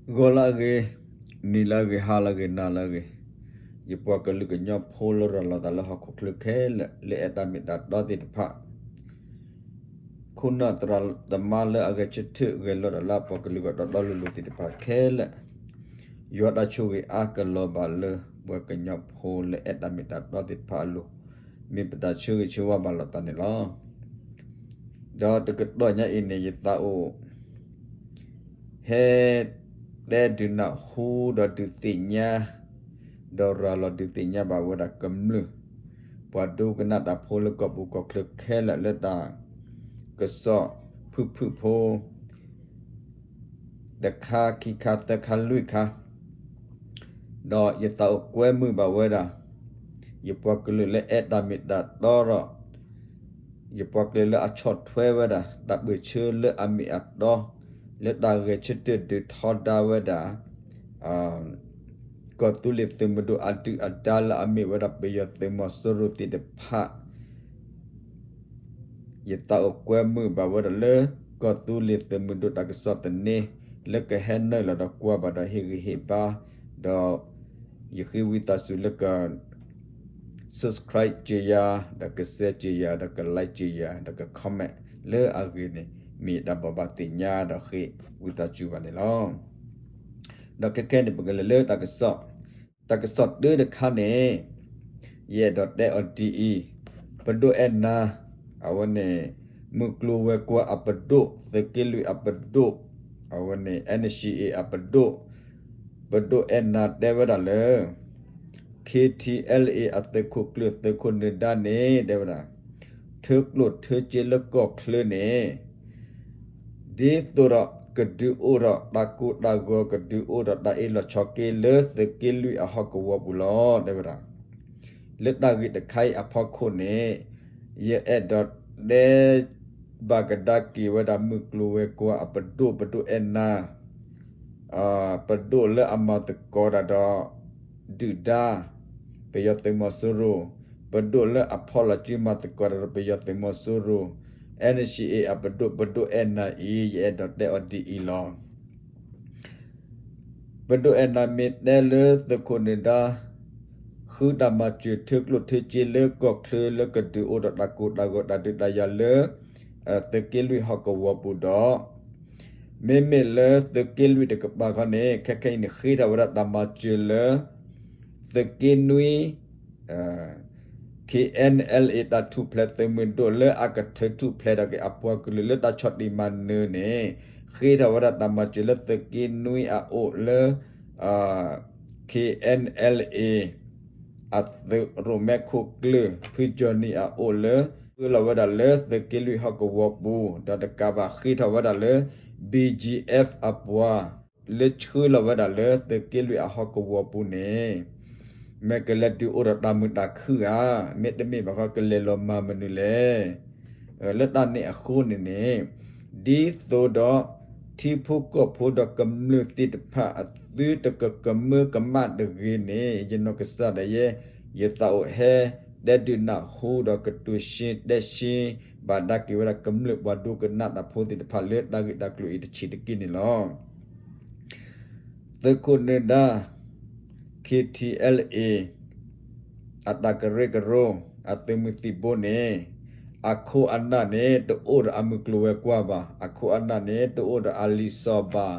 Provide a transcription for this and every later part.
ဂီၤလၢအဂ့ၤ, နံၤလၢအဂ့ၤ, ဟါလၢအဂ့ၤ, နၤလၢအဂ့ၤ, ယပှၤကလုာ်ကညီဖိလၢရၤလီၤသးလၢဟီၣ်ခိၣ်ချၢခဲလၢာ် လၢအဲၣ်တၢ်မ့ၢ်တၢ်တီသ့ၣ်တဖၣ် ခိၣ်နၢ်သရၣ်သမါလၢအဂဲၤဆၢထၢၣ်ဂဲၤလီၤဒီးလၢအပှၤကလုာ်ဂီၢ်တီတီလိၤလိၤသ့ၣ်တဖၣ်ခဲလၢာ်, ယွၤတၢ်ဆိၣ်ဂ့ၤအါကလီၤဘၣ်လၢပှၤကညီဖိလၢအဲၣ်တၢ်မ့ၢ်တၢ်တီသ့ၣ်တဖၣ်အလိၤ, မ့ၢ်ပတၢ်ဆၢဂ့ၤဆၢဝါဘၣ်လိာ်သးန့ၣ်လီၤ. ဒီးတကတီၢ်ညါအံၤန့ၣ် ယသးအိၣ် ဟဲတဲဒုးနၢ်ဟူဒီးဒုးသ့ၣ်ညါ, ဒီးရၤလီၤဒုးသ့ၣ်ညါဘၣ်ဝဲဒၣ်ကမျၢၢ် ပှၤဒိကနၣ်တၢ်ဖိလၢကီၢ်ပူၤကီၢ်ချၢခဲလၢာ်လၢတၢ် ကစီၣ်ဖုၣ်ဖုၣ်ဖိ တခါခံခါသၢခါလွံၢ်ခါ, ဒီးယသးအိၣ်ကွဲမုာ်ဘၣ်ဝဲဒၣ် ယပှၤကလုာ်လၢအဲၣ်တၢ်မ့ၢ်တၢ်တီဒီး ယပှၤကလုာ်လၢအဆီၣ်ထွဲဝဲဒၣ် တၢ်ပၢၢ်ဆၢလၢအမ့ၢ်အတီ လၢတၢ်ဂဲၤဆၢထၢၣ်ဒုးထီဒါဝဲဒၣ် ကီၢ်သူလ့ၤသုးမုၢ်ဒိၣ်အဒုၣ်အဒါလၢအမ့ၢ်ဝဲဒၣ်ပယီၤသုးမီၤစိရိၤသ့ၣ်တဖၣ် ယသးအိၣ်ကွဲမုာ်ဘၣ်ဝဲဒၣ်လၢ ကီၢ်သူလ့ၤသုးမုၢ်ဒိၣ်တၢ်ကစီၣ်သန့ လၢကဟဲနုာ်လီၤဒီးကွၢ်ဘၣ်ဒီးဟ့ၣ်ဂံၢ်ဟ့ၣ်ဘါ, ဒီးယဃ့ဝံသးစူၤလၢက subscribe စၢၤယၤ, ဒီးက share စၢၤယၤ, ဒီးက like စၢၤယၤ, ဒီးက comment လၢအဂ့ၢ်န့ၣ် မ့ၢ်ယတၢ်ဘိးဘၣ်သ့ၣ်ညါဒီးဃ့ဝံသးစူၤဘၣ်န့ၣ်လီၤ. ဒီးခဲခဲန့ၣ် ပကလဲၤလၢတၢ်ကစီၣ်, တၢ်ကစီၣ်တၢတခါန့ၣ် ယအဲၣ်ဒိးတဲအီၤဒ်အံၤ, ပဒိၣ်အဲၣ်နၤ, အဝဲန့ၣ် မုၢ်ကျိၤဝဲၤကွာ်အပဒိၣ်, သုးက့လွံၢ်အပဒိၣ်, အဝဲန့ၣ် NCA အပဒိၣ်, ပဒိၣ်အဲၣ်နၤတဲဝဲဒၣ်လၢ KTLA အသုးခိၣ်ကျၢၢ်သုးခိၣ်နၢၤဒါန့ၣ် တဲဝဲဒၣ် ထၢကျိၣ်ထၢစ့လၢကီၢ်ချၢန့ၣ် ဒ်သိးဒီးကဒုးအိၣ်ဒီးတၢ်ကိၢ်တၢ်ဂီၤကဒုးအိၣ်ဒီးတၢ်အ့ၣ်လိာ်ဆိးက့လၢသုးက့လွံၢ်အဟီၣ်ကဝီၤပူၤလီၤ တဲဝဲဒၣ်. လၢတၢ်ဂ့ၢ်တခါအံၤအဖီခိၣ်န့ၣ် ယအဲၣ်ဒိးတဲ ဘၣ်ကဒါက့ၤဝဲဒၣ်မုၢ်ကျိၤဝဲၤကွာ်အပဒိၣ် ပဒိၣ်အဲၣ်နၤ ပဒိၣ်လၢအမၤသကိးတၢ်ဒီး ဒုၣ်ဒါ ပယီၤသုးမီၤစိရိၤ, ပဒိၣ်လၢအဖီၣ်လီၤစုမၤသကိးတၢ်ဒီးပယီၤသုးမီၤစိရိၤ, NCA အပဒိၣ် ပဒိၣ်အဲၣ်နၤအံၤ ယအဲၣ်ဒိးတဲအီၤဒ်အံၤလီၤ. ပဒိၣ်အဲၣ်နၤမ့ၢ်တဲလၢသုးခိၣ်နၢၤဒါ ဃုတၢ်မၤစၢၤထၢကျိၣ်ထၢစ့လၢကီၢ်ချၢလၢကဒုးအိၣ်ဒီးတၢ်ကိၢ်တၢ်ဂီၤတၢ်ဒုးတၢ်ယၤလၢ သုးက့လွံၢ်ဟီၣ်ကဝီၤပူၤဒီး မ့မ့ၢ်လၢသုးက့လွံၢ်တကပၤခီန့ၣ် ခဲခဲအံၤန့ၣ် ဃ့ထီၣ်ဝဲဒၣ်တၢ်မၤစၢၤလၢ သုးက့နွံ KNLA တၢ်ထူၣ်ဖျဲးသုးမုၢ်ဒိၣ်လၢအကထုးထူၣ်ဖျဲးထီၣ်က့ၤအပှၤကလုာ်လၢတၢ်ဆီၣ်တံၢ်မၤနၢၤန့ၣ် ဃ့ထီၣ်ဝဲဒၣ်တၢ်မၤစၢၤလၢသုးက့နွံအအိၣ်လၢ KNLA အသုးရိၣ်မဲခိၣ်ကျၢၢ် ဖုကၠီၣ်နံၣ်အအိၣ်လၢ ဃ့လီၤဝဲဒၣ်လၢသုးက့လွံၢ်ဟီၣ်ကဝီၤပူၤ ဒီးတကးဘၣ်ဃ့ထီၣ်ဝဲဒၣ်လၢ BGF အပှၤ လၢဆှၢလီၤဝဲဒၣ်လၢသုးက့လွံၢ်အဟီၣ်ကဝီၤပူၤန့ၣ် မ့ၢ်ကလဲၤဒုးအိၣ်ဒီးတၢ်မုာ်တၢ်ခုၣ်ဧါ, မ့တမ့ၢ်ဘၣ်ခီကလဲၤလီၤမၤမနုၤလဲၣ်. လၢတၢ်န့ၣ်အဃိန့ၣ်န့ၣ် ဒ်သိးဒီး ထံဖိကီၢ်ဖိဒီးကမျၢၢ်သ့ၣ်တဖၣ်အသုတကကမၢကမၣ်တဂ့ၤန့ၣ် ယနီၢ်ကစၢ်ဒၣ်ယဲ ယသးအိၣ်ဟဲ တဲဒုးနၢ်ဟူဒီးကတိၤဆှၢတဲဆှၢ ဘၣ်ဒါက့ၤဝဲဒၣ်ကမျၢၢ်ပှၤဒိကနၣ်တၢ်ဖိသ့ၣ်တဖၣ်လၢတၢ်ဂ့ၢ်တၢ်ကျိၤအံၤတဆံးတက့ၢ်န့ၣ်လီၤ. သုးခိၣ်နၢၤဒါ KTLA အတၢ်ကရၢကရိ အသုးမုၢ်သံၣ်ဘိန့ၣ် အခိၣ်အနၢ်န့ၣ် တအိၣ်ဒီးအမုၢ်ကျိၤဝဲၤကွာ်ဘၣ်, အခိၣ်အနၢ်န့ၣ် တအိၣ်ဒီးအလံာ်စီၤဘၣ်,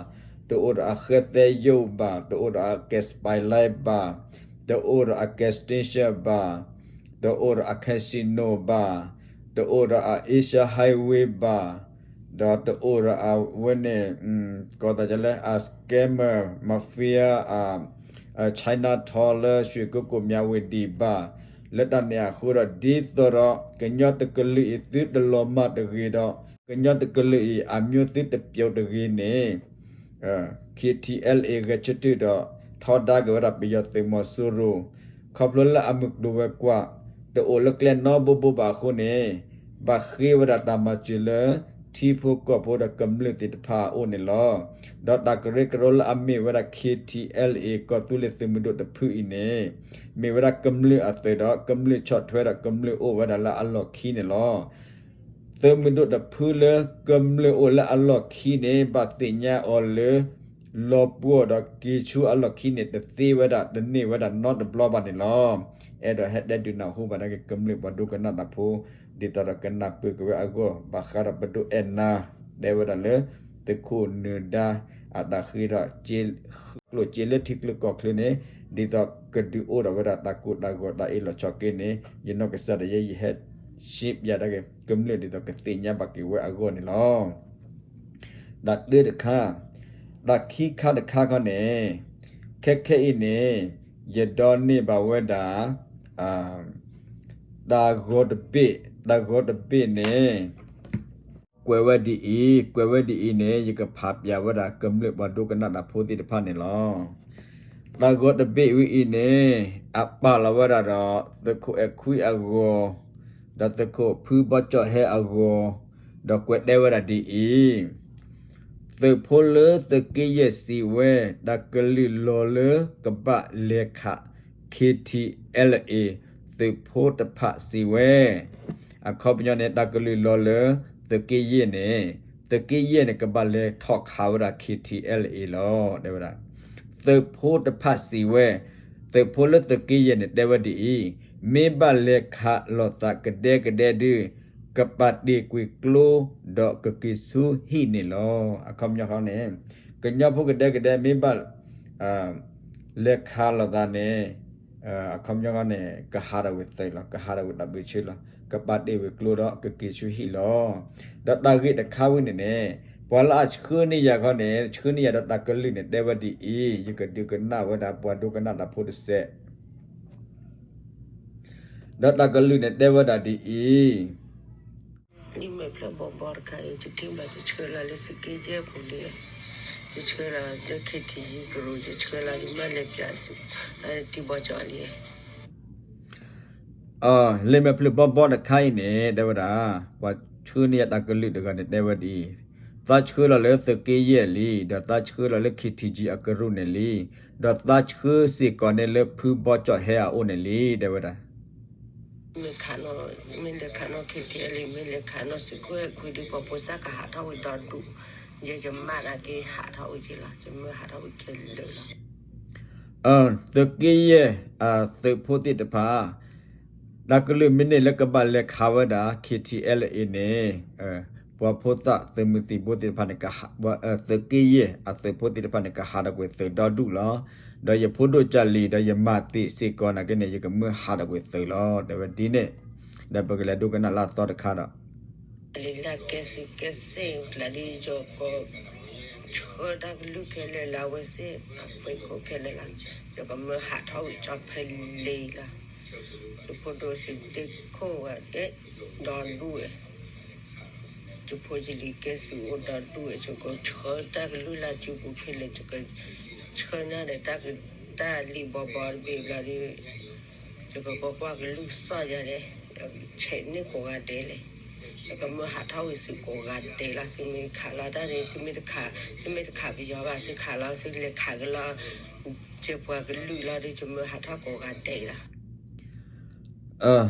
တအိၣ်ဒီးအဃဲသဲယိာ်ဘၣ်, တအိၣ်ဒီးအ gas pipeline ဘၣ်, တအိၣ်ဒီးအ gas station ဘၣ်, တအိၣ်ဒီးအ casino ဘၣ်, တအိၣ်ဒီးအ Asia Highway ဘၣ်, ဒီးတအိၣ်ဒီးအဝဲန့ၣ် ကိးသးဒ်လဲၣ် အ scammer mafia အ China ထီလၢ ရွှေကုက္ကို မြဝတီ ဘၣ်. လၢတၢ်န့ၣ်အဃိဒီး ဒ်သိးဒီး ကညီတကလုာ်အံၤသုတလီၤမၢ်တဂ့ၤဒီး ကညီတကလုာ်အံၤအမျိုးသုတပျိာ်တဂ့ၤန့ၣ် KTLA ဂဲၤဆၢထၢၣ်ဒီး ထီဒါက့ၤဝဲဒၣ်ပယီၤသုးမီၤစိရိၤ ခီဖျိလၢအမုၢ်ကျိၤဝဲၤကွာ် တအိၣ်လၢကျဲနီတဘိဘိဘၣ်အဃိန့ၣ် ဘၣ်ဃ့ဝဲဒၣ်တၢ်မၤစၢၤလၢ ထံဖိကီၢ်ဖိဒီးကမျၢၢ်သ့ၣ်တဖၣ်အအိၣ်န့ၣ်လီၤ. ဒီးတၢ်ကရၢကရိလၢအမ့ၢ်ဝဲဒၣ် KTLA ကီၢ်သူလ့ၤသုးမုၢ်ဒိၣ်တဖုအံၤန့ၣ် မ့ၢ်ဝဲဒၣ်ကမျၢၢ်အသုးဒီး ကမျၢၢ်ဆီၣ်ထွဲဒီးကမျၢၢ်အိၣ်ဝဲဒၣ်လၢအလီၢ်ခံန့ၣ်လီၤ. သုးမုၢ်ဒိၣ်တဖုလၢကမျၢၢ်အိၣ်လၢအလီၢ်ခံန့ၣ် ဘၣ်သ့ၣ်ညါအီၤလၢ လီၤပှီၢ်ဒီးက့ၤဆူအလီၢ်ခံန့ၣ် တသ့ဝဲဒၣ် တန့ၢ်ဝဲဒၣ်နီတဘျီဘၣ်န့ၣ်လီၤ. အဲၣ်ဒိးဟဲတဲဒုးနၢ်ဟူဘၣ်ဒၣ်က့ၤ ကမျၢၢ်ပှၤဒိကနၣ်တၢ်ဖိ ဒ်သိးဒီးကနၢ်ပၢၢ်က့ၤဝဲအဂီၢ် ဘၣ်ဃးဒီးပဒိၣ်အဲၣ်နၤ တဲဝဲဒၣ်လၢ သုးခိၣ်နၢၤဒါ အတၢ်ဃ့ထီၣ် ကျိၣ်စ့လၢထံချၢကီၢ်ချၢန့ၣ် ဒ်သိးကဒုးအိၣ်ဒီးဝဲဒၣ်တၢ်ကိၢ်တၢ်ဂီၤ တၢ်အ့ၣ်လိာ်ဆိးက့န့ၣ် ယနီၢ်ကစၢ်ဒၣ်ယဲ ယဟဲရှင်းပြဒၣ်က့ၤ ကမျၢၢ်ဒ်သိးကသ့ၣ်ညါဘၣ်က့ၤဝဲအဂီၢ်န့ၣ်လီၤ. တၢ်တၢတခါ, တၢ်ခံခါတခါခီန့ၣ်, ခဲခဲအံၤန့ၣ် ယဒိးန့ၢ်ဘၣ်ဝဲဒၣ် တၢ်ဂီၤတဘ့ၣ်, တၢ်ဂီၤတဘ့ၣ်န့ၣ် ကွဲးဝဲဒ်အံၤ, ကွဲးဝဲဒ်အံၤန့ၣ် ယကဖးပၠးဝဲဒၣ်ကမျၢၢ်ပှၤဒိကနၣ်တၢ်ဖိသ့ၣ်တဖၣ်န့ၣ်လီၤ. တၢ်ဂီၤတဘ့ၣ်ဝဲအံၤန့ၣ် အပာ်လီၤဝဲဒၣ်ဒီး သုးခိၣ်အဲၣ်ခွံအဂီၤ, ဒီးသုးခိၣ်ဖုဘီကၠီၣ်ဟဲအဂီၤ, ဒီးကွဲးတဲဝဲဒၣ်ဒ်အံၤ, သုးဖိလၢသုးက့ယဲၢ်စံးဝဲ, တၢ်ကလုၢ်လီၤလၢကဘၣ်လဲၤခး KTLA သုးဖိတဖၣ်စံးဝဲ, အခီပညီန့ၣ် တၢ်ကလုၢ်လီၤလၢသုးက့ယဲၢ်န့ၣ်, သုးက့ယဲၢ်န့ၣ် ကဘၣ်လဲၤထီၣ်ခးဝဲဒၣ် KTLA လီၤ တဲဝဲဒၣ်. သုးဖိတဖၣ်စံးဝဲ, သုးဖိလၢသုးက့ယဲၢ်န့ၣ် တဲဝဲဒ်အံၤ, မ့ၢ်ဘၣ်လဲၤခးလိာ်သးကဒဲကဒဲဒုး ကပာ်တ့ၢ်ကွံာ်ကျိ ဒီးကက့ၤဆူဟံၣ်န့ၣ်လီၤ. အခီပညီန့ၣ် ကညီဖိကဒဲကဒဲ မ့ၢ်ဘၣ် လဲၤခးလိာ်သးန့ၣ် အခီပညီန့ၣ် ကဟးထီၣ်ဝံၤသုးလီၤ, ကဟးထီၣ်ဝံၤတၢ်ဘုးဆၢလီၤ, ကပာ်တ့ၢ်ဝံၤကျိဒီးကက့ၤဆူဟံၣ်လီၤ. ဒီးတၢ်ဂ့ၢ်တခါဝဲန့ၣ်န့ၣ် ပှၤလၢအဆှၢန့ၢ်ယၤခီန့ၣ် ဆှၢန့ၢ်ယၤဒီးတၢ်ကလုၢ်န့ၣ် တဲဝဲဒ်အံၤ, ယကဒုးကနၣ်ဝဲဒၣ်ပှၤဒိကနၣ်တၢ်ဖိတစဲး ဒီးတၢ်ကလုၢ်န့ၣ် တဲဝဲဒၣ်ဒ်အံၤ, လံာ်မဲာ်ဖျၢၣ်ဘီဘီတခါအံၤ ယထံၣ်ဘၣ် ယဆှၢလီၤလၢသုးက့ယဲၢ်ပူၤလံ, ယဆှၢလီၤလၢ KTG ကရူၢ် ယဆှၢလီၤ ယမ့ၢ်လဲၤပၠးသုး တံၤဘီကၠီၣ်လံ. လံာ်မဲာ်ဖျၢၣ်ဘီဘီတခါအံၤန့ၣ် တဲဝဲဒၣ် ပှၤဆှၢန့ၢ်ယၤတၢ်ကလုၢ်တဂၤန့ၣ် တဲဝဲဒ်အံၤ, သးဆှၢလီၤလၢသုးက့ယဲၢ်လံ, ဒီးသးဆှၢလီၤလၢ KTG အကရူၢ်န့ၣ်လံ, ဒီးသးဆှၢစ့ၢ်ကီးန့ၣ်လၢဖုဘီကၠီၣ်ဟဲအအိၣ်န့ၣ်လံ တဲဝဲဒၣ်. မ့ၢ်လဲၤခးနီၢ် KTLA မ့ၢ်လဲၤခးနီၢ်သုးခိၣ်အဲၣ်ခွံဒီး ပှၤဖိသၣ်ကဟးထီၣ်ဝံၤဒီဒူၣ်, ယဲယမၢ်ဒၣ်က့ၤဟးထီၣ်ဝံၤက့ၤလီၤ, ယမ့ၢ်ဟးထီၣ်ဝံၤခဲလၢာ်လီၤ. သုးက့ယဲၢ်အသုးဖိသ့ၣ်တဖၣ် တၢ်ကလုၢ်မ့ၢ်န့ၢ်လၢကဘၣ်လဲၤခးဝဲဒၣ် KTLA န့ၣ်, ပှၤဖိသၣ်သုးမုၢ်သံၣ်ဘိသ့ၣ်တဖၣ်န့ၣ် သုးက့ယဲၢ်အသုးဖိသ့ၣ်တဖၣ်န့ၣ် ကဟးထီၣ်ကွံာ်သုးဒီဒူၣ်လီၤ. ဒီးယဖိဒိၣ်ကၢ်လံၤဒီးယမၤသ့ၣ်စ့ၢ်ကီးနာ်က့န့ၣ် ယကမၢဟးထီၣ်ကွံာ်သုးလီၤ တဲဝဲဒ်န့ၣ်, ဒီးပကလဲၤဒိကနၣ်လၢအသီတခါဒီး လံာ်လၢကဲစံးကဲစ့ၣ်ကျါဒ်ယကီး ဆှၢတၢ်ကလုၢ်ခဲလၢာ်လၢအဝဲသ့ၣ်အပှ့ၤခိၣ်ခဲလၢာ်လီၤ, ယကမၢဟးထီၣ်ဝံၤကၠီဖဲလံလီၤ. ယဖိဒိၣ်စံးဒ့ခိၣ်ဝဲဒၣ် ဒီဒူၣ်ဝဲ, ယဖိယလံၤကဲစံးအိၣ်ဒီဒူၣ်ဝဲ, ယကဆှၢတၢ်ကလုၢ်လၢစုပူၤခဲလၢာ်, ယကဆှၢန့ၢ်ဒီး တၢ်လံာ်ဘီဘီတဘ့ၣ်ဘျီဒီး ယကကွၢ်ကွၢ်ကလုၢ်စီၣ်ယၤဒီး ဆဲးန့ၢ်ကိးဂၤဒဲးလဲၣ်, ယကမၢဟးထီၣ်ဝံၤသုးကိးဂၤဒဲးလီၤ. သုမ့ၢ်ခးလီၤတၢ်န့ၣ် သုမ့ၢ်တခး, သုမ့ၢ်တခးပယီၤဘၣ် သုခးလီၤ သုလဲၤခးက့ၤလီၤ ကဲပှၤကလုာ်လီၤဒီး ယမၢဟးထီၣ်ကိးဂၤဒဲးလီၤ.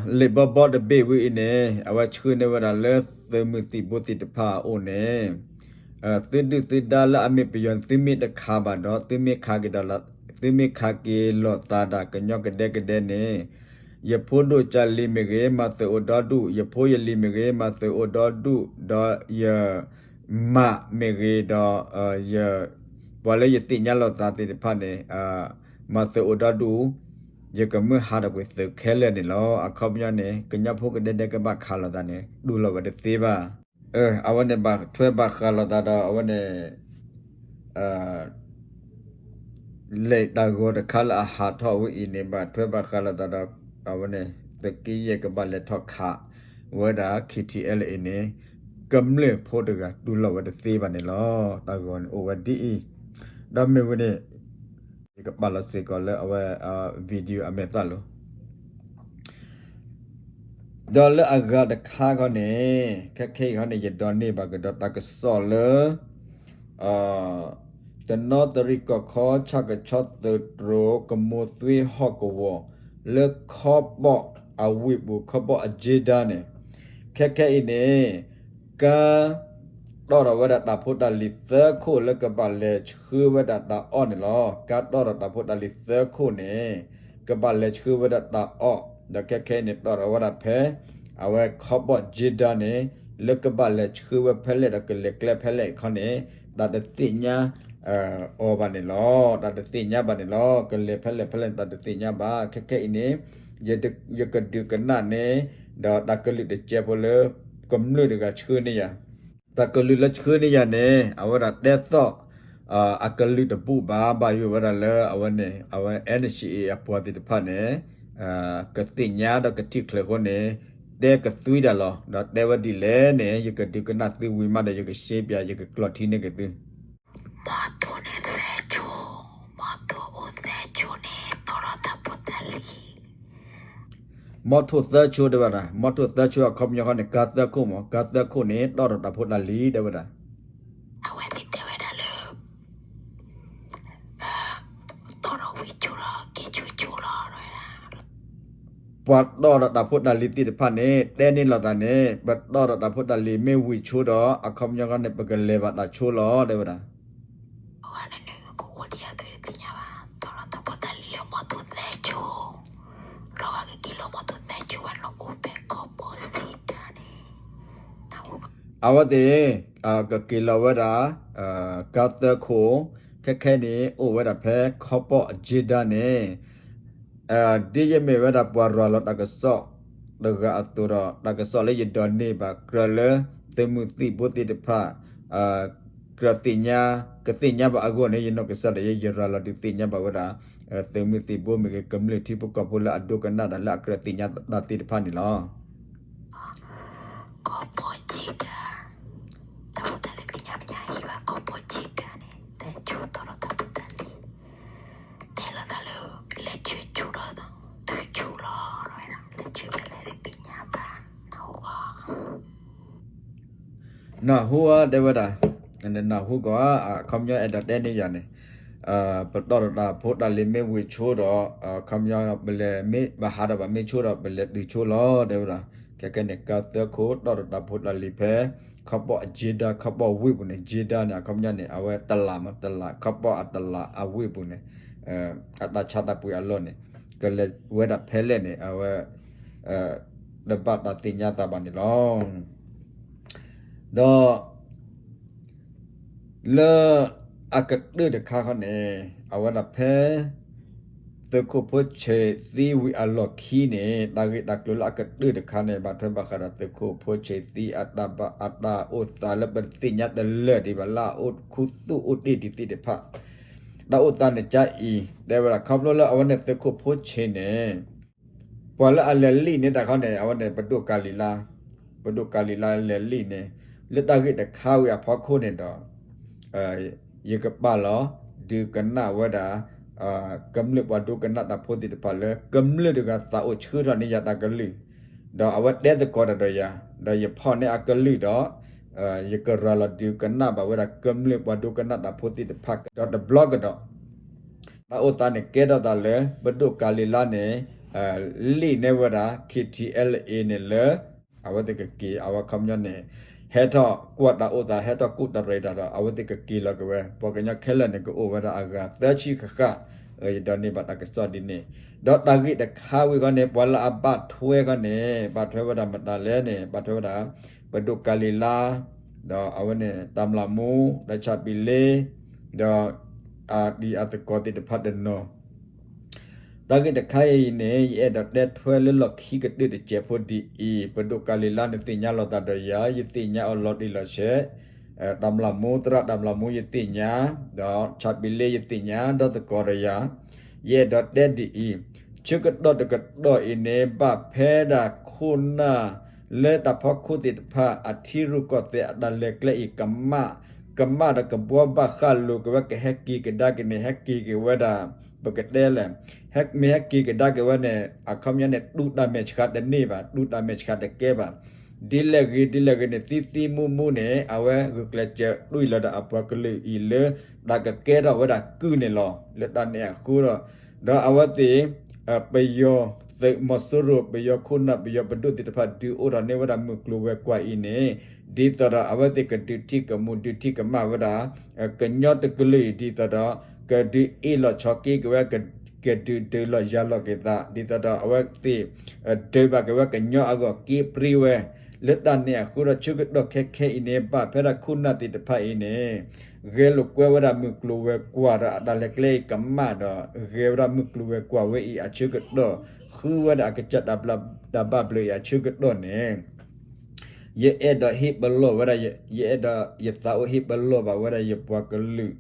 လံာ်ဘီဘီတဘ့ၣ်ဝဲအံၤန့ၣ် အဝဲဆှၢန့ၢ်ဝဲဒၣ်လၢသုးမုၢ်သံၣ်ဘိသ့ၣ်တဖၣ်အအိၣ်န့ၣ်, သုဒုၣ်သုဒါလၢအမ့ၢ်ပယီၤန့ၣ် သုမ့ၢ်တခးဘၣ်ဒီး သုမ့ၢ်ခးက့ၤဒီး, သုမ့ၢ်ခးက့ၤလိာ်သးဒၣ်ကညီကဒဲကဒဲန့ၣ်, ယဖိဒိၣ်ကၢ်လံၤမ့ၢ်ဂ့ၤ မၤသုးအိၣ်ဒီဒူၣ်, ယဖိယလံၤမ့ၢ်ဂ့ၤ မၤသုးအိၣ်ဒီဒူၣ်, ဒီးယမါမ့ၢ်ဂ့ၤဒီး ပှၤလၢယသ့ၣ်ညါလိာ်သးသ့ၣ်တဖၣ်န့ၣ် မၤသုးအိၣ်ဒီဒူၣ်, ယကမၢဟးထီၣ်ကွံာ်သုးခဲလၢာ်န့ၣ်လီၤ. အခီပညီန့ၣ် ကညီဖိကဒဲကဒဲကဘၣ်ခးလိာ်သးန့ၣ် တူၢ်လိာ်ဝဲတသ့ဘၣ်. အဝဲန့ၣ်ဘၣ်ထွဲဘၣ်ဃးလိာ်သးဒီး အဝဲန့ၣ် လဲၤတၢ်ဂီၤတခါလၢအဟးထီၣ်ဝဲအံၤန့ၣ် ဘၣ်ထွဲဘၣ်ဃးလိာ်သးဒီး အဝဲန့ၣ် သုးက့ယဲၢ်ကဘၣ်လဲၤထီၣ်ခးဝဲဒၣ် KTLA အံၤန့ၣ် ကမျၢၢ်ဖိတဂၤတူၢ်လိာ်ဝဲတသ့ဘၣ်န့ၣ်လီၤ. တၢ်ဂီၤန့ၣ်အိၣ်ဝဲဒ်အံၤ, ဒီးမ့ၢ်ဝဲန့ၣ် ယကပာ်လီၤစ့ၢ်ကီးလၢအဝဲ video အမဲာ်သၣ်လီၤ. ဒီးလၢအဂၤတခါခီန့ၣ် ခဲခဲအံၤခီန့ၣ် ယဒိးန့ၢ်ဘၣ်ကဒီးတၢ်ကစီၣ်လၢ တနီသရံၣ်ကီၢ်ခီ ဆၣ်ကဆီသုးတြိၤ ကမိၤသွ့ဟီၣ်ကဝီၤ လၢခီဘီၣ်အဝ့ၢ်ပူၤ ခီဘီၣ်အကၠ့ဒါန့ၣ် ခဲခဲအံၤန့ၣ် ကါ တီၣ်ထီၣ်ဝဲဒၣ်တၢ်ဖိတၢ်လံၤသၢခိၣ်လၢကဘၣ်လဲၤဆှၢဝဲဒၣ်တၢ်အီၣ်န့ၣ်လီၤ. ကါတီၣ်ထီၣ်တၢ်ဖိတၢ်လံၤသၢခိၣ်န့ၣ် ကဘၣ်လဲၤဆှၢဝဲဒၣ်တၢ်အီၣ်, ဒီးခဲခဲအံၤန့ၣ် တီၣ်ထီၣ်ဝဲဒၣ်ဖဲ အဝဲခီပီၣ်ကၠ့ဒၢန့ၣ် လၢကဘၣ်လဲၤဆှၢဝဲဖဲလဲၣ်ဒီးကလဲၤကျဲဖဲလဲၣ်ခီန့ၣ် တၢ်တသ့ၣ်ညါ အီၤဘၣ်န့ၣ်လီၤ. တၢ်တသ့ၣ်ညါဘၣ်န့ၣ်လီၤ. ကလဲၤဖဲလဲၣ်ဖဲလဲၣ်န့ၣ် တၢ်တသ့ၣ်ညါဘၣ်. ခဲခဲအံၤန့ၣ် ယကဒုးကနၣ်န့ၣ် ဒီးတၢ်ကလုၢ်တစဲးဖိလၢ ကမျၢၢ်တဂၤဆှၢန့ၢ်ယၤ, တၢ်ကလုၢ်လၢဆှၢန့ၢ်ယၤန့ၣ် အဝဲဒၣ်တဲသီၣ် အကလုၢ်တဘူၣ်ဘၣ်, ဘၣ်ယိၣ်ဝဲဒၣ်လၢအဝဲန့ၣ် အဝဲ NCA အပှၤသ့ၣ်တဖၣ်န့ၣ် ကသ့ၣ်ညါဒီးကထံၣ်ချၢးအဃိန့ၣ် တဲကသွံတၢ်လီၤ. ဒီးတဲဝဲဒ်လဲၣ်န့ၣ် ယကဒုးကနၣ်သုဝံၤမးဒီး ယကရှဲပၠး ယကကျီၢ်ထံန့ၢ်က့ၤသု. မီထိၣ်န့ၣ်သၢဆိ, မီထိၣ်အိၣ်သၢဆိန့ၣ် တီၣ်ထီၣ်တၢ်ဖိတၢ်လံၤ မီထိၣ်သၢဆိတဲဝဲဒၣ်, မီထိၣ်သၢဆိအခီပညီခီန့ၣ် ကါသၢခိၣ်မး, ကါသၢခိၣ်န့ၣ် တီၣ်ထီၣ်တၢ်ဖိတၢ်လံၤတဲဝဲဒၣ်. အဝဲသ့ၣ်တဲဝဲဒၣ်လၢ တီၣ်ထီၣ်ဝံၤဆိဒီး ကဲဆိဆိလီၤ. ပှၤတီၣ်ထီၣ်တၢ်ဖိတၢ်လံၤသ့ၣ်တဖၣ်န့ၣ် တဲန့ၢ်လိာ်သးန့ၣ် ပတီၣ်ထီၣ်တၢ်ဖိတၢ်လံၤမ့ၢ်ဝံၤဆိဒီး အခီပညီခီန့ၣ် ပကလဲၤဘၣ်တၢ်ဆိလီၤတဲဝဲဒၣ်. အဝဲသ့ၣ် ကက့ၤလီၤဝဲဒၣ် ကါသၢခိၣ်, ခဲခဲန့ၣ် အိၣ်ဝဲဒၣ်ဖဲခီပီၣ်ကၠ့ဒၢန့ၣ် ဒ်ယမ့ၢ်ဝဲဒၣ်ပှၤရၤလီၤတၢ်ကစီၣ်တဂၤအသိးဒီး တၢ်ကစီၣ်လၢယဒိးန့ၢ်ဘၣ်ကြၢးလၢ သုးမုၢ်သံၣ်ဘိသ့ၣ်တဖၣ် ကြၢးသ့ၣ်ညါ ကသ့ၣ်ညါဘၣ်အဂီၢ်န့ၣ် ယနီၢ်ကစၢ်ဒီး ယရၤလီၤဒုးသ့ၣ်ညါဘၣ်ဝဲဒၣ် သုးမုၢ်သံၣ်ဘိမ့ၢ်ဂ့ၤ ကမျၢၢ်ထံဖိကီၢ်ဖိလၢအဒိကနၣ်တၢ်လၢအကြၢးသ့ၣ်ညါတၢ်သ့ၣ်တဖၣ်န့ၣ်လီၤ. ခီပီၣ်ကၠ့ဒၢ တၢ်ဖိတၢ်လံၤသ့ၣ်ညါပညါဟံၣ်ဘၣ် ခီပီၣ်ကၠ့ဒၢန့ၣ် သၢဆိတီၣ်ထီၣ်တၢ်ဖိတၢ်လံၤ တဲလိာ်သးလၢ လဲၤဆှၢဆိဒီး တုၤဆိလီၤ လဲၤဆှၢဖဲလဲၣ်တသ့ၣ်ညါဘၣ် နၢ်ဟူဧါ တဲဝဲဒၣ်, နၢ်ဟူကီး အခီပညီအဲၣ်ဒိးတဲန့ၢ်ယၤန့ၣ် ပတီၣ်ထီၣ်တၢ်ဖိတၢ်လံၤမ့ၢ်ဝံၤဆိဒီး အခီပညီ ပလဲၤမ့ၢ်ဘၣ်ဟးထီၣ်ဘၣ်မ့ၢ်ဆိဒီး ပလဲၤတုၤဆိလီၤ တဲဝဲဒၣ်. ခဲခဲန့ၣ် ကါသၢခိၣ်တီၣ်ထီၣ်တၢ်ဖိတၢ်လံၤဖဲ ခီပီၣ်ကၠ့ဒၢ ခီပီၣ်ဝ့ၢ်ပူၤန့ၣ် ကၠ့ဒၢန့ၣ် အခီပညီန့ၣ် အဝဲတလးမး တလး ခီပီၣ်အတလးအဝ့ၢ်ပူၤန့ၣ် အတၢ်ဆါတၢ်ပှ့ၤအလီၢ်န့ၣ် ကလဲၤဝဲဒၣ်ဖဲလဲၣ်န့ၣ် အဝဲ တဘၣ်တၢ်သ့ၣ်ညါသးဘၣ်န့ၣ်လီၤ. ဒီး လၢအကတၢၢ်တခါခီန့ၣ် အဝဲဒၣ်ဖဲ သုးခိၣ်ဖိဆံးသံဝံၤအလီၢ်ခံန့ၣ် တၢ်ဂ့ၢ်တၢ်ကျိၤလၢအကတၢၢ်တခါန့ၣ် ဘၣ်ထွဲဘၣ်ဃးဒီးသုးခိၣ်ဖိဆံးသံအတၢ်ဘၣ် အတၢ်အိၣ်သးလၢပတသ့ၣ်ညါတလၢာ်ဒံးဘၣ်လၢအအိၣ်ခူသူၣ်အိၣ်တ့ၢ်ဒံးသ့ၣ်တဖၣ် တၢ်အိၣ်သးန့ၣ်ကအံၤ တဲဝဲဒၣ် ခီဖျိလၢအဝဲန့ၣ်သုးခိၣ်ဖိဆံးန့ၣ် ပှၤလၢအလဲၤလံၣ်န့ၢ်တၢ်ခီန့ၣ် အဝဲန့ၣ် ပဒိၣ်ကၤလံၤလါ, ပဒိၣ်ကၤလံၤလါလဲၤလံၣ်န့ၣ် လၢတၢ်ဂ့ၢ်တခါဝံၤအဖီခိၣ်န့ၣ်ဒီး ယကပာ်လီၤ ဒုးကနၣ်ဝဲဒၣ် ကမျၢၢ်ပှၤဒိကနၣ်တၢ်ဖိသ့ၣ်တဖၣ်လၢ ကမျၢၢ်တဂၤသးအိၣ်ဆှၢထီၣ်န့ၢ်ယၤတၢ်ကလုၢ်, ဒီးအဝဲတဲသကိးတၢ်ဒီးယၤ, ဒီးယဖီၣ်န့ၢ်အကလုၢ်ဒီး ယကရၤလီၤဒုးကနၣ်ဘၣ်ဝဲဒၣ်ကမျၢၢ်ပှၤဒိကနၣ်တၢ်ဖိသ့ၣ်တဖၣ်ကဒီးတဘျီကဒီး တၢ်အိၣ်သးန့ၣ်ကဲထီၣ်သးလၢ ပဒိၣ်ကၤလံၤလါန့ၣ် လံၣ်န့ၢ်ဝဲဒၣ် KTLA န့ၣ်လၢ အဝဲသ့ၣ်ကက့ၤ အဝဲခီပညီန့ၣ် ဟဲထီၣ်ကွၢ်တၢ်အိၣ်သး ဟဲထီၣ်ကူၣ်တၢ်ရဲၣ်တၢ်ဒီး အဝဲသ့ၣ်ကက့ၤလီၤက့ၤဝဲ ပှၤကညီခဲလၢာ်န့ၣ် ကအိၣ်ဝဲဒၣ်အဂၤသၢဆံဃၣ်ဃၣ်, ယဒိးန့ၢ်ဘၣ်တၢ်ကစီၣ်ဒ်န့ၣ်, ဒီးတၢ်ဂ့ၢ်တခါဝံၤဃီန့ၣ် ပှၤလၢအဘၣ်ထွဲဃီန့ၣ် ဘၣ်ထွဲဝဲဒၣ်မတၤလဲၣ်န့ၣ် ဘၣ်ထွဲဝဲဒၣ် ပဒိၣ်ကၤလံၤလါ ဒီးအဝဲန့ၣ် တၢ်မျၢ်မူ ဒီးဆၣ်ပံၤလ့ ဒီး အတံၤအသကိးသ့ၣ်တဖၣ်တနီၤ တၢ်ဂ့ၢ်တခါအံၤန့ၣ် ယအဲၣ်ဒိးတဲထွဲလၢလီၢ်ခံကတၢၢ်တစဲးဖိဒ်အံၤ, ပဒိၣ်ကၤလံၤလါန့ၣ်သ့ၣ်ညါလိာ်သးဒီးယၤ, ယသ့ၣ်ညါအီၤလီၤတံၢ်လီၤဆဲး, တၢ်မျၢ်မူ သရၣ်တၢ်မျၢ်မူယသ့ၣ်ညါ, ဒီးဆၣ်ပံၤလ့ယသ့ၣ်ညါ, ဒီးသကိးဒီးယၤ, ယအဲၣ်ဒိးတဲဒ်အံၤ, ဆၢကတီၢ်တကတီၢ်အံၤန့ၣ် ဘၣ်ဖဲဒၣ်ခိၣ်နၢ် လၢတၢ်ဖီခိၣ်သ့ၣ်တဖၣ် အထံရူၢ်ကီၢ်သဲးအတၢ်လဲၤကျဲအံၤ ကမၣ်, ကမၣ်ဒီးကဘှီဘၣ်ဃးလိာ်က့ၤဝဲ ကဟဲက့ၤကဒါက့ၤန့ၣ် ဟဲက့ၤက့ၤဝဲဒၣ် ပကတဲလဲၣ်, မ့ၢ်ဟဲက့ၤကဒါက့ၤဝဲန့ၣ် အခီပညီန့ၣ် တူၢ်တၢ်မဲာ်ဆှးတန့ၢ်ဘၣ်, တူၢ်တၢ်မဲာ်ဆှးတကဲဘၣ်. ဒ်လဲၣ်ဂ့ၤ ဒ်လဲၣ်ဂ့ၤန့ၣ် သံသံမူမူန့ၣ် အဝဲဂုာ်ကျဲးစၢးတွံၢ်လီၤဒီးအပှၤကလုာ်အံၤလၢ တၢ်ကကဲထီၣ်ဝဲဒၣ်ကုၢ်န့ၣ်လီၤ. လၢတၢ်န့ၣ်အဃိဒီး ဒီးအဝဲသ့ၣ် ပယီၤ သုးမီၤစိရိၤ ပယီၤခိၣ်နၢ် ပယီၤပဒိၣ်သ့ၣ်တဖၣ် ဒုးအိၣ်ထီၣ်န့ၢ်ဝဲဒၣ်မုၢ်ကျိၤဝဲၤကွာ်အံၤန့ၣ် ဒ်သိးဒီးအဝဲသ့ၣ်ကဒုးထံၣ်ကမူၣ် ဒုးထံၣ်ကမၣ်ဝဲဒၣ် ကညီတကလုာ်အံၤ ဒ်သိးဒီး ကဒုးအ့ၣ်လိာ်ဆိးက့က့ၤဝဲ ကဒုးဒုးလိာ်ယၤလိာ်က့ၤသး ဒ်သိးဒီးအဝဲသ့ၣ် ဒုးဘၣ်က့ၤဝဲကညီအဂီၢ် က့ပြံဝဲ လၢတၢ်န့ၣ်အဃိဒီး ဆၢကတီၢ်ခဲခဲအံၤန့ၣ် ဘၣ်ဖဲဒၣ်ခိၣ်နၢ်သ့ၣ်တဖၣ်အံၤန့ၣ် ဂဲၤလိာ်ကွဲဝဲဒၣ်မုၢ်ကျိၤဝဲၤကွာ်ဒီးအတၢ်လဲၤကျဲအံၤကမၣ်ဒီး ဂဲၤဝဲဒၣ်မုၢ်ကျိၤဝဲၤကွာ်ဝဲအံၤအဆၢကတီၢ် ဃုဝဲဒၣ်အကစၢ်တၢ်ဘျၣ်တၢ်ဘၣ်ဘျၢအံၤအဆၢကတီၢ်န့ၣ် ယအဲၣ်ဒိးဟ့ၣ်ပလီၢ်ဝဲဒၣ် ယအဲၣ်ဒိးယသးအိၣ်ဟ့ၣ်ပလီၢ်ဘၣ်ဝဲဒၣ်ယပှၤကလုာ်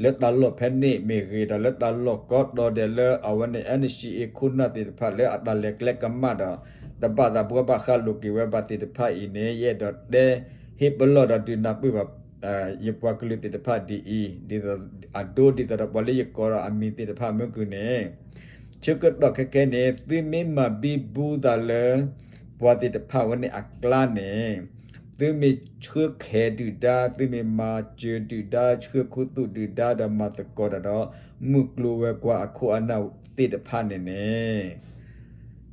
လၢတၢ်လီၢ်ဖဲန့ၣ်မ့ၢ်ဂ့ၤဒီး လၢတၢ်လီၢ်ကိးတီၤဒဲးလၢအဝဲန့ၣ် NCA ခိၣ်နၢ်သ့ၣ်တဖၣ်လၢအတၢ်လဲၤကျဲကမၣ်ဒီး တဘၣ်သးဘှီဘၣ်ဃးလိာ်က့ၤဝဲဘၣ်သ့ၣ်တဖၣ်အံၤန့ၣ် ယအဲၣ်ဒိးတဲ ဟ့ၣ်ပလီၢ်ဒီးဒုးနၢ်ပၢၢ်ဘၣ် ယပှၤကလုာ်သ့ၣ်တဖၣ်ဒ်အံၤ ဒ်သိးအဒိဒ်သိးဒီးပှၤလၢယကိးဒီးအမံၤသ့ၣ်တဖၣ်မ့ၢ်ကုၢ်န့ၣ် ဆၢကတီၢ်ခဲခဲန့ၣ် သုမ့ၢ်မၤဘံဘူသးလၢ ပှၤသ့ၣ်တဖၣ်ဝဲန့ၣ်အကျါန့ၣ် သုမ့ၢ်ဆှၢခဲဒုၣ်ဒါ သုမ့ၢ်မၤစၢၤဒုၣ်ဒါ ဆှၢခူသူၣ်ဒုၣ်ဒါဒီးမၤသကိးတၢ်ဒီး မုၢ်ကျိၤဝဲၤကွာ်အခိၣ်အနၢ်သ့ၣ်တဖၣ်န့ၣ်န့ၣ်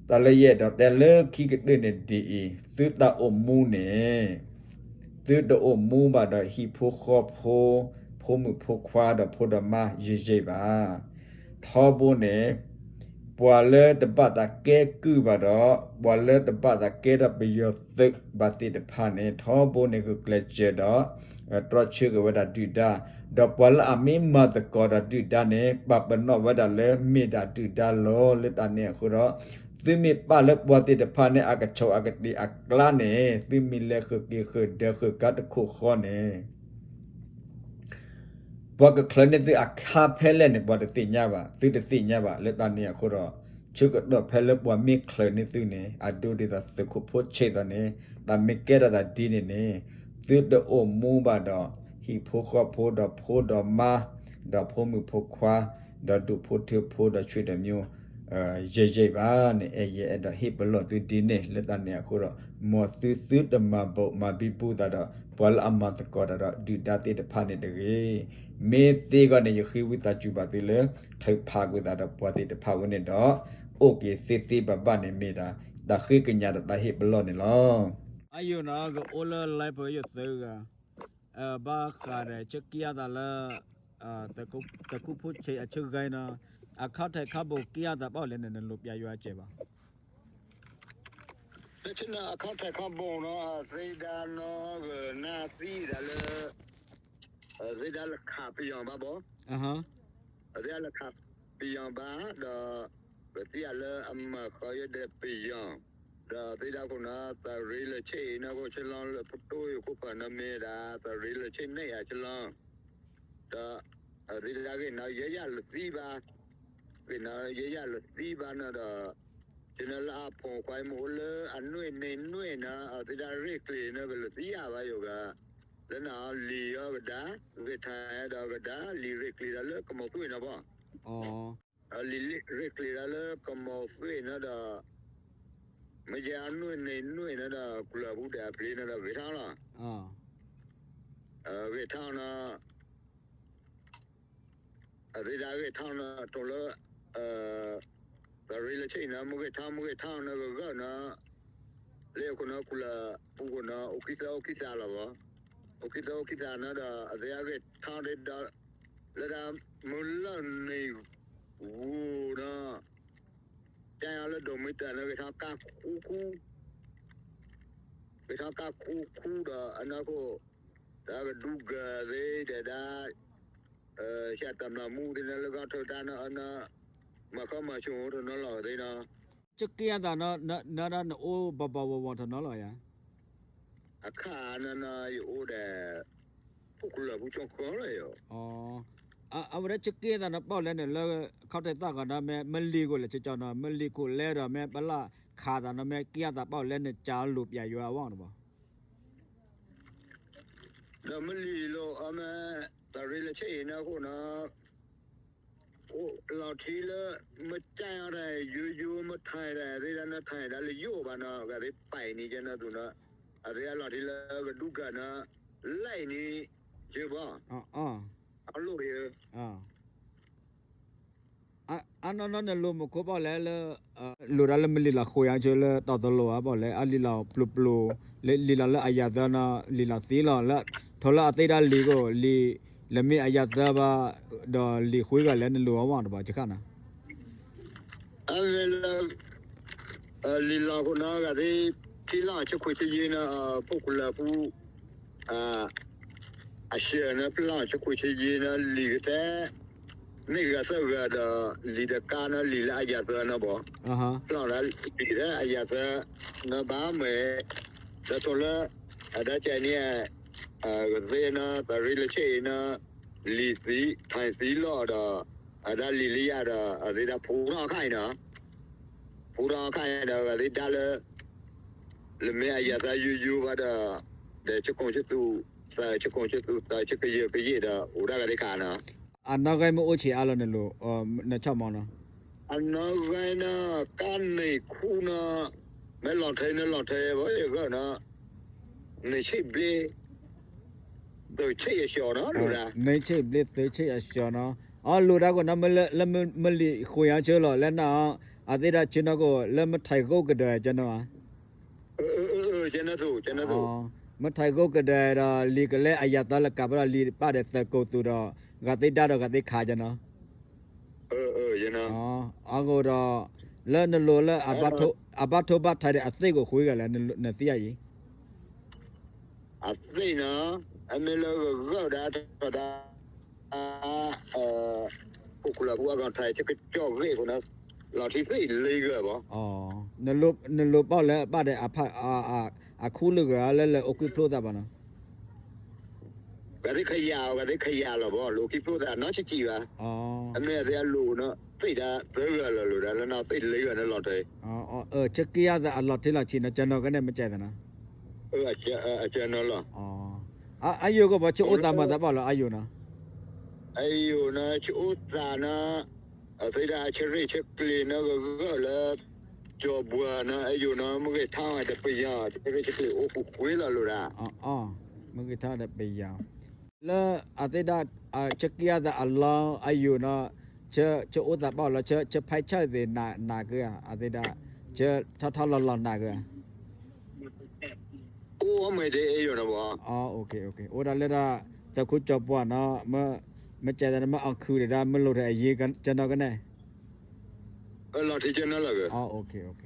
တၢ်လၢယအဲၣ်ဒိးတဲလၢခံကတၢၢ်န့ၣ်ဒ်အံၤ သုတၢ်အိၣ်မူန့ၣ် သုတအိၣ်မူဘၣ်ဒီးဟံၣ်ဖိဃီဖိ ဖိမုၣ်ဖိခွါဒီးဖိဒီးမါယဲၢ်ယဲၢ်ဘၣ်. ထီဘိန့ၣ် ပှၤလၢတဘၣ်သးကဲကုၢ်ဘၣ်ဒီး ပှၤလၢတဘၣ်သးကဲထီၣ်ပယီၤသုးဘၣ်သ့ၣ်တဖၣ်န့ၣ် ထီဘိန့ၣ်ဂုာ်ကျဲးစၢးဒီး တြီဆၢက့ၤဝဲဒၣ်ဒုၣ်ဒါ ဒီးပှၤလၢအမ့ၢ်မၤသကိးဒီးဒုၣ်ဒါန့ၣ် ပာ်ပနီၣ်ဝဲဒၣ်လၢမ့ၢ်ဒၣ်ဒုၣ်ဒါလီၤ. လၢတၢ်န့ၣ်အဃိဒီး သုမ့ၢ်ပာ်လၢပှၤသ့ၣ်တဖၣ်န့ၣ် အကဆှီအကတ့ၢ်အကျါန့ၣ် သုမ့ၢ်လဲၤဃုာ်က့ၤဃုာ်ဒၢဃုာ်ကါတခိၣ်ဃီန့ၣ် ပှၤကချၢန့ၢ်သုအခါဖဲလဲၣ်န့ၣ် ပှၤတသ့ၣ်ညါဘၣ် သုတသ့ၣ်ညါဘၣ်. လၢတၢ်န့ၣ်အဃိဒီး ဆၢကတီၢ်ဖဲလၢပှၤမ့ၢ်ချၢန့ၢ်သုန့ၣ် အဒိဒ်သိးသုးခိၣ်ဖိဆဲးသိးန့ၣ် တၢ်မ့ၢ်ကဲထီၣ်သးဒ်န့ၣ်န့ၣ် သုတအိၣ်မူဘၣ်ဒီး ဟံၣ်ဖိဃီဖိဒီးဖိဒီးမါ ဒီးဖိမုၣ်ဖိခွါ ဒီးဒူၣ်ဖိထၢဖိဒီးဆွေဒီးမျိုး ယဲၢ်ယဲၢ်ဘၣ်န့ၣ် အဲၣ်ယဲအဲၣ်ဒိးဟ့ၣ်ပလီၢ်သုဒ်န့ၣ် လၢတၢ်န့ၣ်အဃိဒီး မ်သုသုတမၤဘၣ်မၤဘံဘူသးဒီး ပှၤလၢအမၤသကိးတၢ်ဒီးဒုၣ်ဒါသ့ၣ်တဖၣ်န့ၣ်တဂ့ၤ. မ့ၢ်သ့ဂီၢ်န့ၣ် ယဃ့ဝံသးစူၤဘၣ်သုလၢ ထုးဖးကွံာ်သးဒီးပှၤသ့ၣ်တဖၣ်ဝဲန့ၣ်ဒီး အိၣ်က့ၤသ့သ့ဘၣ်ဘၣ်န့ၣ်မ့ၢ်ဒၣ် တၢ်ဃ့ကညးဒီးတၢ်ဟ့ၣ်ပလီၢ်န့ၣ်လီၤ. အယိာ်နီၤ ကအိၣ်လၢ live ယိာ်သုဂၤ ဘၣ်ဃးဒီး ဆၢက့ၤအသးလၢ တခူဖိဆဲးအဆၢဂၤနီၤ အခီၣ်ထံးခီၣ်ဘိးက့ၤအသးဘၣ်လဲၣ်န့ၣ် နလိၣ်ပျးယွၤစဲးဘၣ် လၢဆ့ၣ်နီၤအခီၣ်ထံးခီၣ်ဘိးနီၤ သ့ဒၣ်နီၣ်ဂၢၢ်နၢ်သံဒၣ်လၢ သ့ဒၣ်လၢခးပယီၤဘၣ်ဘၣ် အသ့ဒၣ်လၢခးပယီၤဘၣ်ဒီး ပသ့ၣ်ညါလၢအမၤဃီယဲဒီးပယီၤ ဒီးသ့ဒၣ်ခိၣ်နီၤ သးရ့လၢဆ့ၣ်အံၤနီၢ်ခိၣ်ဆ့လီၤလၢပတိၢ်ယိၤခိၣ်ဖၢၣ်နီၤမ့ၢ်ဒၣ် သးရ့လၢဆ့ၣ်န့ၣ်အဆ့လီၤ ဒီး သ့ဒၣ်ဂ့ၢ်နီၤ ယဲယၤလၢသံဘၣ် ဂ့ၢ်နီၤ ယဲယၤလၢသံဘၣ်နီၤဒီး ဆ့ၣ်နီၤလၢအဖိခွါမ့ၢ်အိၣ်လၢအနွံၣ်န့ၣ်နွံၣ်နီၤ အသ့ဒၣ်ရ့ၣ်ကျဲၤနီၤ ကလၢသံယၤဘၣ်ယိၤဂၤ လၢနလံၤအီၤကဒါ ဂ့ၤထါဒီးကဒါ လံၤရ့ၣ်ကျဲၤဒီးလၢကမီၤသွ့ၣ်နီၤဘၣ် လံၤရ့ၣ်ကျဲၤဒီးလၢကမီၤသွ့ၣ်နီၤဒီး မ့ၢ်ယဲအနွံၣ်န့ၣ်နွံၣ်နီၤဒီး ကူလၢပူၤဒဲးအပျ့ၤနီၤဒီး ဂ့ၤထါလီၤ ဂ့ၤထါနီၤ အသ့ဒၣ်ဂ့ၤထါနီၤ တိၤလၢ သးရ့လၢဆ့ၣ်နီၤ မ့ၢ်ဂ့ၤထါ မ့ၢ်ဂ့ၤထါနီၤ ဂ့ၤဂၢၢ်နီၤ လၢယခိၣ်နီၤ ကူလၢပူၤခိၣ်နီၤ အိၣ်ခံသၢအိၣ်ခံသၢလီၤဘၣ် အိၣ်ခံသၢအိၣ်ခံသၢနီၤဒီး အသ့ဒၣ်ဂ့ၤထါဒီး လၢတၢ်မုၢ်လၢ်န့ၣ် ဂူၤနီၤ ကၢ်ယၤလၢဒိၣ်မံတၢ်နီၤ ဂ့ၤထါကါခူခူ ဂ့ၤထါကါခူခူဒီး အနီၢ်ခိၣ် တၢ်ကဒူကၢ်သ့ဒီးဒၣ် ဆၣ်တၢ်မျၢ်မူသ့ၣ်နီၤ လၢဂီၢ်ထၢၣ်တၢ်နီၤ အနီၢ် မၤခီမၤဆိတနီၤလီၤသ့နီၤ ဆၢက့ၤအသးနီၤ နဒၣ်နအိၣ်ဘၣ်ဘၣ်ဝီၤဝီၤတနီၤလီၤယၤ အခါနီၤနီၤ ယအိၣ်ဒီး ဖိကူလၢပူၤကၠီဃီလီၤယိၤ အဝဲဒၣ်ဆၢက့ၤအသးနီၤ ပီၣ်လဲၣ်န့ၣ် လၢခီၣ်ထံးသၣ်ဃီနီၤ မ့ၢ်မလံၤခိၣ်လဲၣ် ကၠီကၠီနီၤ မလံၤခိၣ်လဲၣ်ဒီး မ့ၢ်ပလၢ်ခးသးနီၤ မ့ၢ်က့ၤအသးပီၣ်လဲၣ်န့ၣ် ကၢလိာ်ပျးယွၤအဝဲန့ၣ်ဘၣ် ဒီးမလံၤလိာ်အီၤမ့ၢ် သးရ့လၢဆ့ၣ်အံၤနီၤခိၣ်နီၤ အိၣ်လီၤထံလၢ မကၢ်အီၤတၢ်ယိယိမထါတၢ်သ့ဒၣ်နီၤ ထါတၢ်လၢယိၣ်ဘၣ်နီၤ ဂၤသ့ပာ်အံၤန့ၣ်ကဲနီၤသူနီၤ အသ့အလီၤထံလၢကဒူကၢ်နီၤ လၢအံၤန့ၣ် ယဘီ အလိၣ်ယ အနီၢ်နီၢ်နလိၤမူခိၣ်ဘၣ်လဲၣ်လၢ လိၤဒၣ်လၢမ့ၢ်လံာ်လီၤဃိယါဆိလၢတီၤသလိၤဧါဘၣ်လဲၣ် အလံာ်လီၤပျိၤပျိၤ လၢလံာ်လီၤလၢအယၤသၢနီၤ လံာ်လီၤသံလီၤလၢ ထီလၢအသ့ၣ်ဒၣ်လံာ်ကအိၣ် လံာ်လၢမ့ၢ်အယၤသၢဘၣ် ဒီးလံာ်ဃုဂၤလဲၣ် နလိၤအီၤမးတဘၣ်ကခါနီၤ အမ့ၢ်လၢ လံာ်လီၤဃိနီၤ ဂၤသ့ၣ် ထံလီၤဆံခွံဆံယဲၢ်နီၤ ဖိၣ်ကူလၢဖူ အဆၢနီၤ ဖျၢၣ်လီၤဆံခွံဆံယဲၢ်နီၤ လံာ်ကတဲ မ့ၢ်ဂၤသၢဂၤဒီး လံာ်တကါနီၤ လံာ်လၢအယၤသၢနီၤဘၣ် ဖျၢၣ်လီၤလံာ်လၢအယၤသၢနီၤ ဘၣ်မ့ၢ် ဒီးထီလၢ အဒါကဲန့ၣ် ကသ့နီၤ သးရ့လၢဆ့ၣ်အံၤနီၤ လံာ်သံ ထံသံလီၤဒီး အဒါလံာ်လၢယၤဒီး အသ့ၣ်ဒၣ်ဖူထီၣ်အခါအံၤနီၤ ဖူထီၣ်အခါအံၤဒီး ဂၤသ့ၣ်ဒၣ်လၢ လၢမ့ၢ်အယၤသၢယိယိဘၣ်ဒီး ဒီးဆံကိၣ်ဆံသူ သၢဆံကိၣ်ဆံသူ သၢဆံကယဲၢ်ကယဲၢ်ဒီး အိၣ်ဒၣ်ဂၤသ့ၣ်ခါနီၤ အနီၢ်ဂံၢ်မ့ၢ်အိၣ်ဆံးအါလီၤနလိၤ နဆီၣ်မီၤနီၤ အနီၢ်ဂံၢ်နီၤ ကါန့ၢ်ခူနီၤ မ့ၢ်လီၤထဲနလီၤထဲဘၣ်ယဂၢၢ်နီၤ န့ၢ်ဆံဘျ့ သုးဆံးအစှီၤနီၤ လိၤဒၣ် န့ၢ်ဆံဘျ့သုးဆံးအစှီၤနီၤ အီလိၤဒၣ်ကနီၤ မ့ၢ်လၢမ့ၢ်လံာ်ဃိယါဆိလီၤ လၢနၤအီၤ အသ့ၣ်ဒၣ်ဆ့နီၤကအိၣ် လၢမ့ၢ်ထံးဂိၢ်ကဒၢးကနီၤ ကနၢ်သူ ကနၢ်သူ မ့ၢ်ထံးဂိၢ်ကဒၢးဒီး လံာ်ကလဲအယၤသၢလၢကးဘၣ်ဒီး လံာ်ပၣ်ဒီးသၢကိးသူဒီး ဂၤသ့ၣ်ဒၣ်ဒီးဂၤသ့ၣ်ခးကနီၤ အဂီၢ်ဒီး လၢနလိၤလၢ အဘၣ်ထိဘၣ်ထံးဒီး အသ့ၣ်ကအိၣ်ဃုဂၤလဲၣ် နသံအယံၤ အသ့ၣ်နီၤ အမ့ၢ်လၢဂဂၢၢ်ဒၣ်ထီၣ်ဒၣ် ဖိၣ်ကူလၢဖူအဂီၢ်ထံး ဆၢကတီၢ်ဂ့ၢ်အဃိနီၤ လီၤထံသ့ၣ်လံဂၢၢ်ဘၣ် နလိၤပၣ်လၢပၣ်ဒီး အခူလၢဂၤလၢလၢအိၣ်ကွံာ်ဖျိသးဘၣ်နီၤ ဂၤသ့ၣ်ခယၢ် ဂၤသ့ၣ်ခယၢ်လီၤဘၣ် လၢအိၣ်ကွံာ်ဖျိသးနီတစဲးဘၣ် အမ့ၢ်အသ့ၣ်အလိၤနီၤ သ့ၣ်ဒၣ်သၢဂၤလီၤလိၤဒၣ်လၢနီၤ သ့ၣ်လံဂၢၢ်နီၤလီၤထံး ဆၢကယၢ်သးအလီၤထံလီၤဆံးနီၤ ကနီၤကနဲၣ်မ့ၢ်ကဲသးနီၤ အကနီၤလီၤ အယိာ်ကဘၣ် ဆၢအိၣ်သးမၤသးဘၣ်လီၤ အယိာ်နီၤ အယိာ်နီၤ ဆၢအိၣ်သးနီၤ အသ့ၣ်ဒၣ်ဆၢရ့ၣ်ဆၢကျ့ၤနီၤ ဂဂၢၢ်လၢ ကၠီၤပှၤနီၤ အယိာ်နီၤ မ့ၢ်ဂ့ၤထါဒီးပယီၤ ဆၢရ့ၣ်ဆၢကျ့ၤအိၣ်ဃုာ်ဃုာ်လီၤလိၤဒၣ် မ့ၢ်ဂ့ၤထါဒီးပယီၤ လၢအသ့ၣ်ဒၣ် ဆၢကယၢ်သးအလီၢ်အယိာ်နီၤ ဆၢအိၣ်သးဘၣ်လီၤ ဆၢဖဲဆၢသ့ၣ်နးက့ၤ အသ့ၣ်ဒၣ် ဆၢထီၣ်ထီၣ်လီၤလီၤနးက့ၤ အိၣ်မ့ၢ်ဒ်အယိာ်နီၤဘၣ် အိၣ်ဒၣ်လၢဒၣ် သုးခိၣ်ကၠီၤပှၤနီၤ မ့ၢ်ကဲသးန့ၣ် မ့ၢ်အီၤခုၣ်ဒၣ် မ့ၢ်လိၤထံးအယံၤ ကနီၤကနဲၣ် လီၤထံကနီၤလီၤဂၢၢ်